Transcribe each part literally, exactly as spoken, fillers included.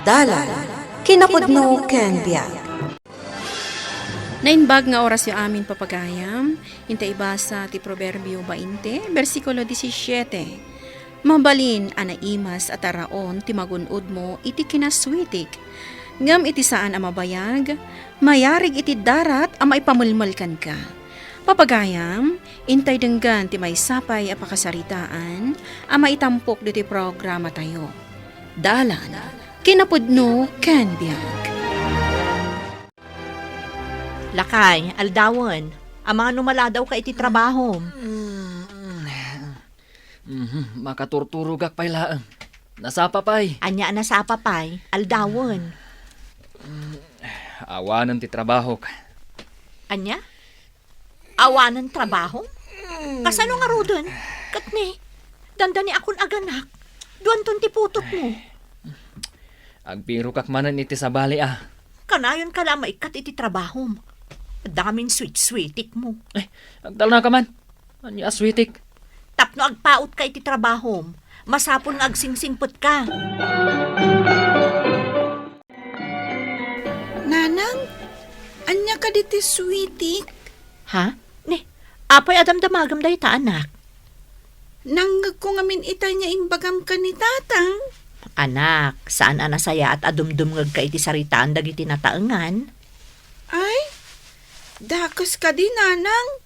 Dalan, kinapudno ken biag. Naimbag nga orasyo amin, papagayam. Inta ibasa ti Proverbio bainte, bersikulo disisiete. Mabalin a naimas a taraon ti magun-odmo iti kinasweetik, ngem iti saan a mabayag, mayarig iti darat a maipamelmel kenka. Papagayam, intay denggan ti maysa pay a pakasaritaan a maitampok ditoy programatayo. Dalan, kinapudno ken biag. Lakay, aldawen. Amangan no maladawka iti trabahom. Mhm, makaturturogak pay laeng. Nasapa pay. Ania a nasapa pay? Aldawen. Awanen ti trabahok. Ania? Awanen trabaho? Kasano ngaruden? Ket ni, dandani akon aganak. Duanton ti putotmo. Agbirokak manen iti sabali a. Kanayon ka la maikkat iti trabahom. Adda ngamin sweet-sweetik mo. Eh, agtalna ka man. Ania a sweetik? Tapno agpaut ka iti trabahom, masapul nga agsingsingpet ka. Nanang, ania kadi ti sweetik? Ha? Ni, apay a damdamagem dayta, anak? Nangngegko ngamin itay nga imbagam ken ni Tatang. Anak, saan a nasayaat a dumdumngegka iti saritaan dagiti nataengan. Ay, dakes kadi, Nanang.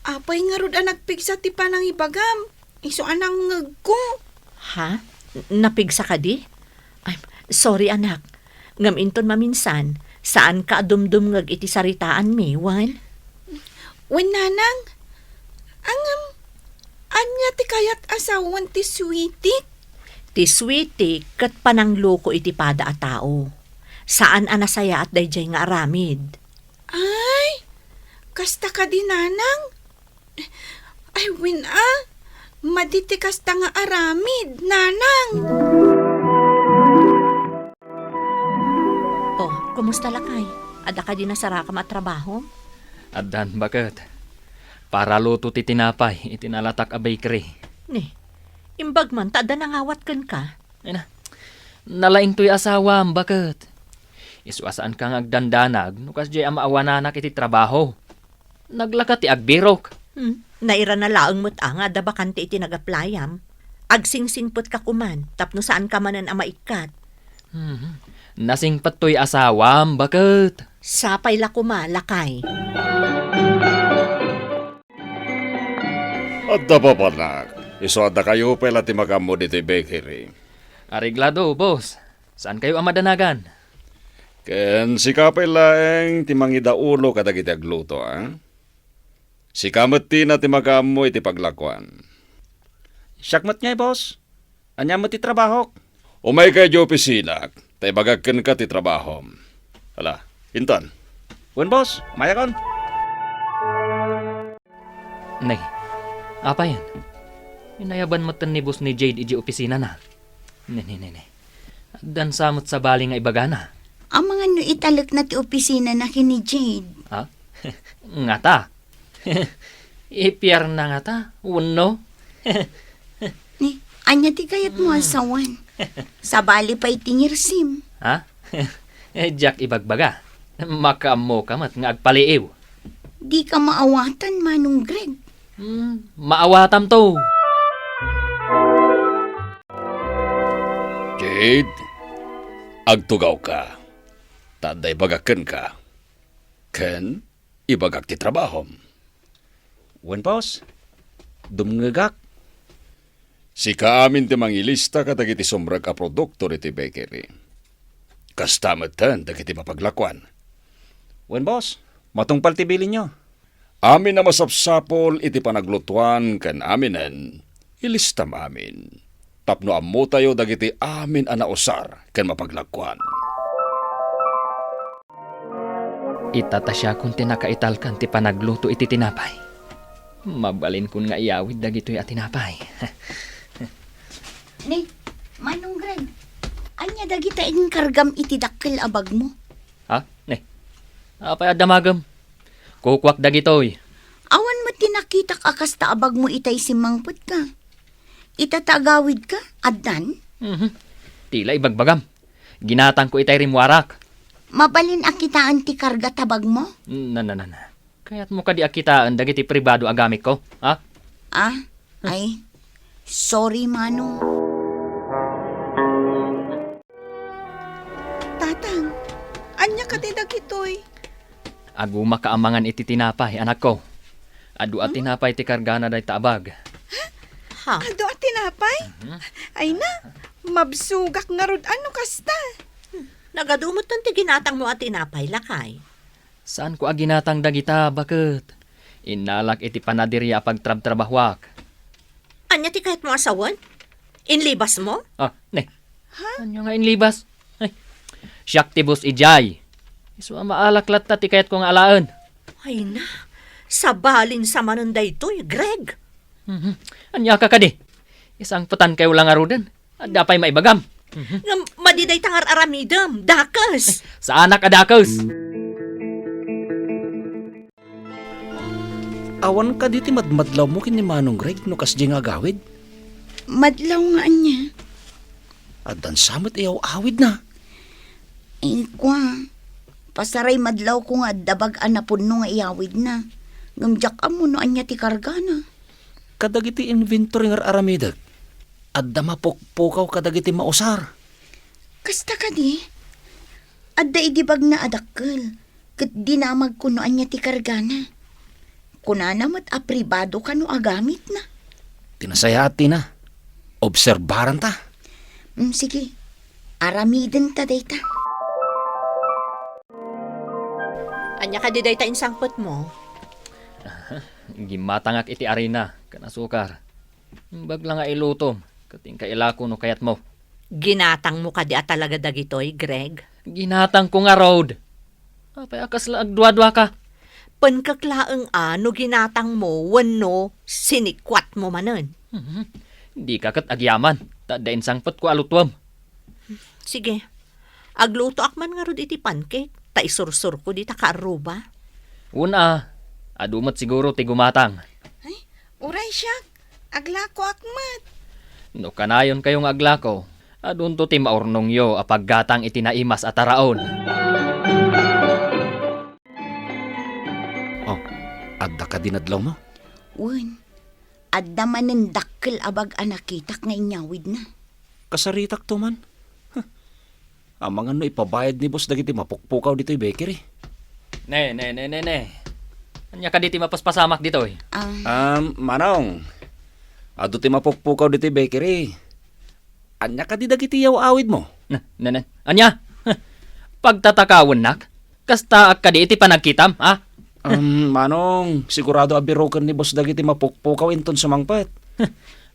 Apay ngarud a nagpigsa ti panangibagam? Isu a nangngegko. Ha? N-, napigsa kadi? Ay, sorry, anak. Ngem inton maminsan, saanka a dumdumngeg iti saritaanmi, wen? Wen, Nanang. Ngem, ania ti kayat a sawen ti sweetik? Ti sweetik ket panangloko iti pada a tao. Saan a nasayaat daydiay nga aramid. Ay, kasta kadi, Nanang? Ay, wen a, madi ti kasta nga aramid, Nanang. Oh, kumusta, lakay? Adda kadi nasarakam a trabaho? Addan, baket. Paraluto ti tinapay iti nalatak a bakery. Ni, imbag man ta adda nangawat kenka. Ay na, nalaing toy asawam, baket. Isu a saanka nga agdandanag no kasdiay a maawananak iti trabaho. Naglaka ti agbirok. Hmm. Nairana laeng met a nga adda bakante iti nag-applyam. Agsingsingpet ka koman tapno saan ka manen a maikkat. Hmm. Nasingpet toy asawam, baket. Sapay la koma, lakay. Adda papanak. Isu a dakayo pay la ti makaammo ditoy bakery. Areglado, boss. Saan kayo a madanagan? Ken sika pay laeng ti mangidaulo kadagiti agluto, a? Sika met tina ti makaammo iti paglakuan. Siak met ngay, boss. Ania met ti trabahok? Umayka idiay opisinam, ta ibagak kenka ti trabahom. Hala, inton. Wen, boss, umayakon. Ne, apayen? Inayaban metten ni boss ni Jade idiay opisinana. Ne, ne, ne, ne. Addan sa met sabali nga ibagana. Amangan no italekna ti opisinana ken ni Jade. Ha? Ngata? Ipiarna ngata? Wenno? Ni, ania ti kayatmo a sawen? Sabali pay ti ngirsim. Ha? Diak ibagbaga. Makaammoka met nga agpaliiw. Dika maawatan, Manong Greg. Hmm, maawatamto. Jade, agtugawka. Ta adda ibagak kenka. Ken ibagak ti trabahom. Wen, boss. Dumngegak. Sika amin ti mangilista kadagiti sumrek a produkto iti bakery. Kasta metten dagiti mapaglakuan. Wen, boss. Matungpal ti bilinyo. Amin a masapsapul iti panaglutuan ken aminen, ilistam amin. Tapno ammotayo dagiti amin a nausar ken mapaglakuan. Ita ta siakon ti nakaitalkan ti panagluto iti tinapay. Mabalinkon nga iyawid dagitoy a tinapay. Ni, Manong Greg, ania dagita inkargam iti dakkel a bagmo? Ha? Ni, apay a damagem? Kukuak dagitoy. Awan met ti nakitak a kasta a bagmo itay simmangpetka. Ita ta agawidka, addan? Mhm. Ti la ibagbagam. Ginatangko itay rimmuarak. Mabalin a kitaen ti karga ta bagmo? Na, na, na, na. Kayatmo kadi a kitaen dagiti pribado a gamikko, ha? Ah, ay. Sorry, Manong. Tatang, ania kadi dagitoy? Agumaka a mangan iti tinapay, anakko. Adu a tinapay ti kargana dayta a bag. Ha? Adu a tinapay? Mhm. Ay na, mabsugak ngarud a no kasta. Nagadu metten ti ginatangmo a tinapay, lakay. Saanko a ginatang dagita, baket. Innalak iti panaderia a pagtrabtrabahuak. Ania ti kayatmo a sawen? Inlibasmo? Ah, ne. Ha? Ania nga inlibas? Ay, siak ti boss idiay. Isu a maalak latta ti kayatko nga alaen. Ay na, sabalin sa manen daytoy, Greg. Mhm. Ania ka kadi? Isangpetankayo la ngaruden. Adda pay maibagam? Mhm. Ngem madi dayta nga ar-aramidem, dakes. Saanak a dakes. Awan kadi ti madmadlawmo ken ni Manong Greg no kasdi nga agawid? Madlaw nga ania? Addan sa met iyaw-awidna. Ay, kua, pasaray madlawko nga adda bag a napunno nga iyawidna. Ngem diak ammo no ania ti kargana. Kadagiti inventory nga ar-aramidek, adda mapukpukaw kadagiti mausar. Kasta kadi? Adda idi bagna a dakkel, ket dinamagko no ania ti kargana. Kunana met a pribado kano a gamitna. Ti nasayaat, Tina. Obserbaranta. Mm, sige. Aramidenta dayta. Ania kadi dayta insangpetmo? Gimmatangak iti arina ken asukar. Imbag la nga ilutom, ket inka ilako no kayatmo. Ginatangmo kadi a talaga dagitoy, Greg? Ginatangko ngarud. Apay a kasla agduaduaka? Penkek laeng a no ginatangmo wenno sinikuatmo manen. Mhm. Dika ket agyaman, ta adda insangpetko a lutuem. Sige. Aglutoak man ngarud iti pancake, ta isursurko dita kaarruba. Wen a, adu met siguro ti gumatang. Ay, uray siak, aglakoak met. No kanayonkayo nga aglako, adunto ti maurnongyo a paggatang iti naimas a taraon. Oh, adda kadi nadlawmo? Wen, adda manen dakkel a bag a nakitak nga inyawidna. Kasaritakto man. Huh. Amangan no ipabayad ni boss dagiti mapukpukaw ditoy bakery. Ne, ne, ne, ne, ne. Ania kadi ti mapaspasamak ditoy? Ah. Um, Manong, adu ti mapukpukaw ditoy bakery. Ania kadi dagiti yaw-awidmo? Na, na, na. Ania? Pagtatakawennak? Kastaak kadi iti panagkitam, ha? Um, Manong, sigurado a biroken ni boss dagiti mapukpukaw inton sumangpet.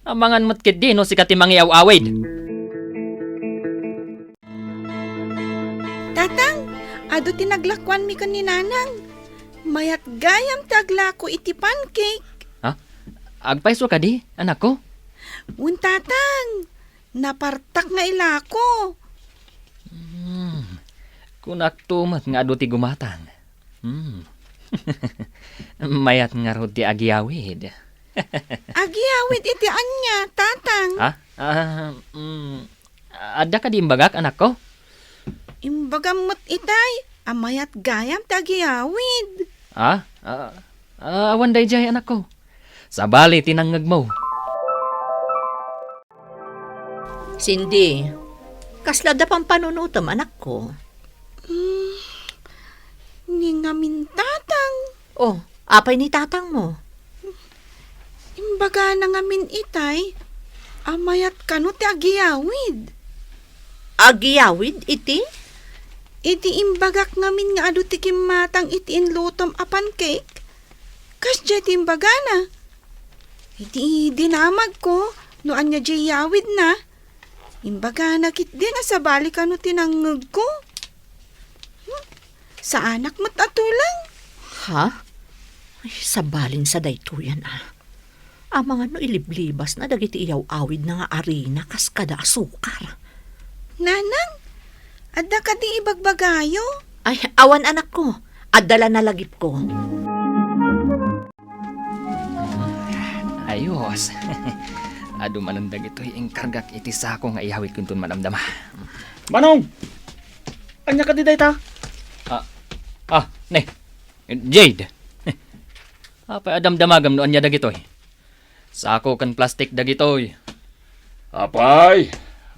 Amangan met ketdi no sika ti mangiaw-awid. Tatang, adu ti naglakuanmi ken ni Nanang. Mayat gayam ti aglako iti pancake. Ha? Agpayso kadi, anakko? Wen, Tatang. Napartak nga ilako. Hmm. Kunakto met nga adu ti gumatang. Hmm. Mayat ngarud ti agyawid. Agyawid iti ania, Tatang? Ha? Ah, mm, adda kadi imbagak, anakko? Imbagam met itay a mayat gayam ti agyawid. Ha? Ah, ah, awan daydiay, anakko. Sabali ti nangngegmo. Cindy, kasla adda pampanunotem, anakko? Mm, ni ngamin, Tatang. Oh, apay ni tatangmo? Imbagana ngamin itay a mayat kano ti agyawid. Agyawid iti? Iti imbagak ngamin nga adu ti gimmatang iti inlutom a pancake. Kasdiay ti imbagana. Iti dinamagko no ania diay yawidna. Imbagana ketdi a sabali kano ti nangngegko. Hmm? Saanak met a tuleng. Ha? Ay, sabalin sa daytoyen, a. Amangan no iliblibasna dagiti iyaw-awidna nga arina kas kada asukar. Nanang, adda kadi ibagbagayo? Ay, awan, anakko. Adda la nalagipko. Ayos. Adu manen dagitoy inkargak iti sako nga iyawidko inton madamdama. Manong! Ania kadi dayta? Ah, ah, ne. Jade. Apay a damdamagam no ania dagitoy? Sako ken plastik dagitoy. Apay,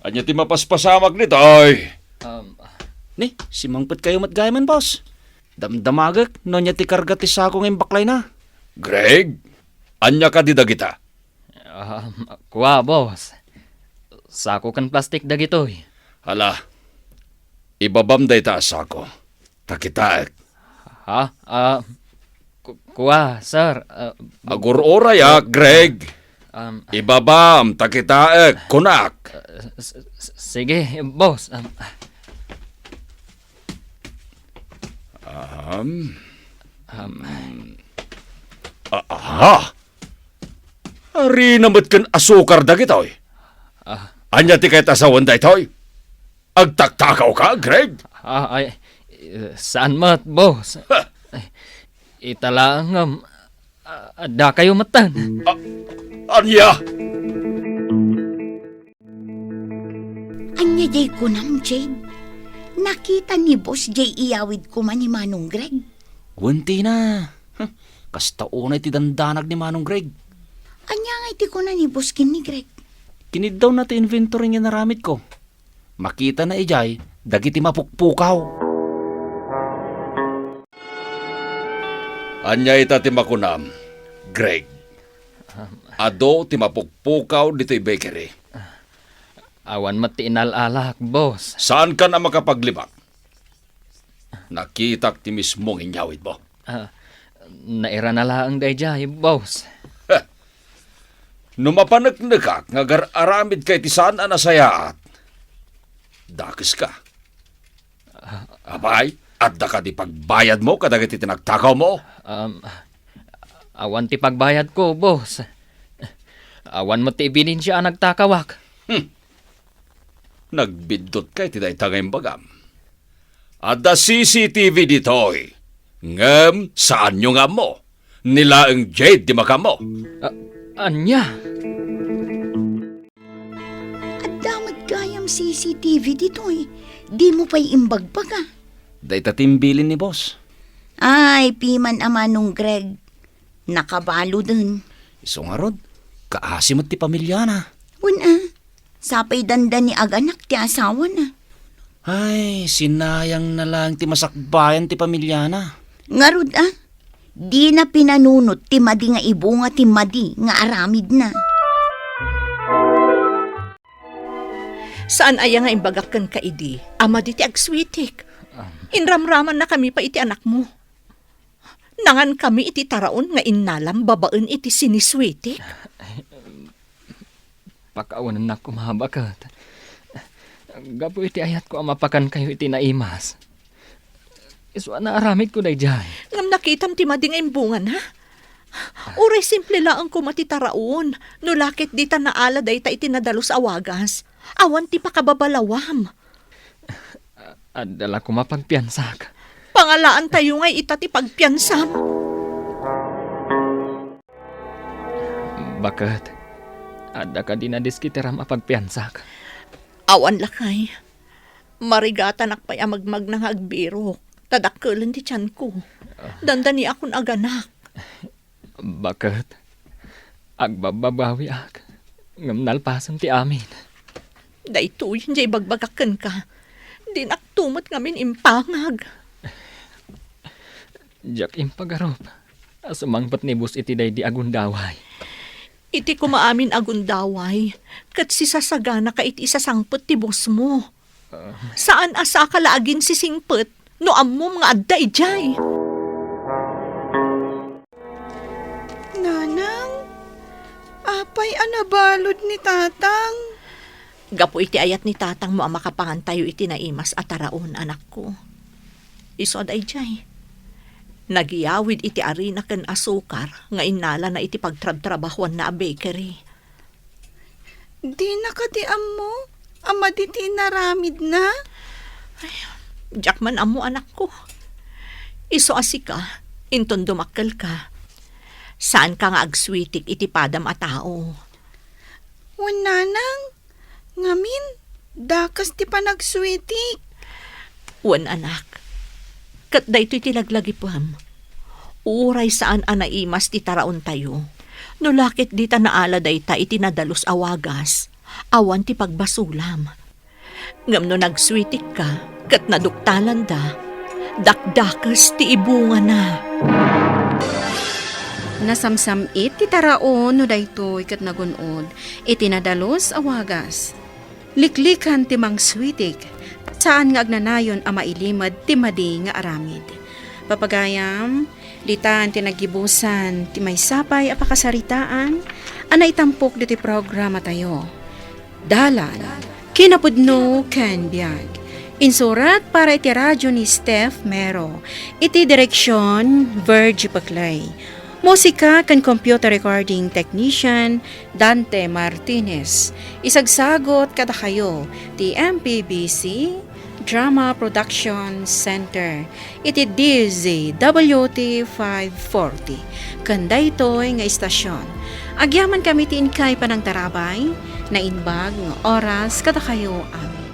ania ti mapaspasamak ditoy? Um, Ni, simangpet kayo met gayamen, boss. Damdamagek no ania ti karga ti sako nga imbaklayna. Greg, ania kadi dagita? Um, kua, boss. Sako ken plastik dagitoy. Hala, ibabam dayta a sako. Ta kitaek. Ha? Ah, ku-, kua, sir. Ah, Agur-urayak, Greg. Um, Ibabam, ta kitaek, kunak. Ah, s-, s-, sige, boss. Um, Um, um, ah, aha! Harina met ken asukar dagitoy. Ah. Ania ti kayat a sawen daytoy? Agtaktakaw ka, Greg? Ah, ay, eh, saan met, boss? Ha! Ay, ita laeng, um, ah, adda kayo metten. Ah, ania? Ania jay kunam, Jade? Nakita ni Boss jay iyawid koma ni Manong Greg? Wen, Tina. Huh, kasta unay ti dandanag ni Manong Greg. Ania ngay ti kuna ni Boss ken ni Greg? Kiniddawna ti inventory nga inaramidko. Makitana idiay dagiti mapukpukaw. Ania ita ti makunam, Greg? Adu ti mapukpukaw ditoy bakery. Awan met ti inal-alak, boss. Saankan a makapaglibak? Nakitak ti mismo nga inyawidmo. Ah, nairana laeng daydiay, boss. Heh. No mapaneknekak nga agar-aramidka iti saan a nasayaat, dakeska. Apay, adda kadi pagbayadmo kadagiti tinagtakawmo? Um, awan ti pagbayadko, boss. Awan met ti ebidensya a nagtakawak. Hmm. Nagbiddutka iti dayta nga imbagam. Adda C C T V ditoy, ngem saanyo nga ammo. Ni laeng Jade ti makaammo. A-, ania? Adda met gayam C C T V ditoy. Dimo pay imbagbaga. Dayta ti imbilin ni boss. Ay, piman a Manong Greg. Nakabaluden. Isu ngarud, kaasi met ti pamiliana. Wen a, sapay dandani aganak ti asawana. Ay, sinayangna laeng ti masakbayan ti pamiliana. Ngarud a, dina pinanunot ti madi nga ibunga ti madi nga aramidna. Saan aya nga imbagak kenka idi a madi ti agsweetik? Inramramannakami pay iti anakmo. Nangankami iti taraon nga innalam babaen iti sinisweetik. Pakawanennak koma, baket. Gapu iti ayatko a mapakankayo iti naimas. Isu a naaramidko daydiay. Ngem nakitam ti madi nga imbungana? Uray simple laeng koma ti taraon, no la ket dita naala dayta iti nadalus a wagas. Awan ti pakababalawam. Adda la koma pagpiansak. Pangalaantayo ngay ita ti pagpiansam. Baket, adda kadi nadiskiteram a pagpiansak? Awan, lakay. Marigatanak pay a magmagna nga agbirok, ta dakkelen ti tianko. Dandaniakon aganak. Baket, agbabbabawiak, ngem nalpasen ti amin. Daytoy, diay ibagbagak kenka. Dinakto met ngamin impangag. Diak impagarup a sumangpet ni boss iti daydi a gundaway. Iti koma amin a gundaway, ket sisasaganaka iti isasangpet ti bossmo. Ah. Saan a saka la aginsisingpet no ammom nga adda idiay. Nanang, apay a nabalud ni Tatang? Gapu iti ayat ni Tatangmo a makapangantayo iti naimas a taraon, anakko. Isu a daydiay. Nagyawid iti arina ken asukar nga innalana iti pagtrabtrabahuanna a bakery. Dina kadi ammo a madi ti inaramidna? Ay, diak man ammo, anakko. Isu a sika, inton dumakkelka, saanka nga agsweetik iti padam a tao. Wen, nanang, ngamin, dakes ti panagsuetik. Wen, anak, ket daytoy ti laglagipem. Uray saan a naimas ti taraontayo, no la ket dita naala dayta iti nadalus a wagas, awan ti pagbasolam. Ngem no nagsuitikka ket naduktalanda, dakdakes ti ibungana. Nasamsam-it ti taraon no daytoy ket nagun-od iti nadalus a wagas. Liklikan ti mangsuitik, saan nga agnanayon a mailimed ti madi nga aramid. Papagayam, ditan ti naggibusan ti maysa pay a pakasaritaan a naitampok diti programatayo. Dalan, kinapudno ken biag. Insurat para iti radyo ni Steph Mero. Iti direksyon, Virgie Paclay. Musika ken computer recording technician, Dante Martinez. Isagsagot kadakayo ti M P B C Drama Production Center iti D Z W T five forty. Ken daytoy nga istasyon, agyamankami ti inkay panangtarabay, naimbag nga oras kadakayo amin.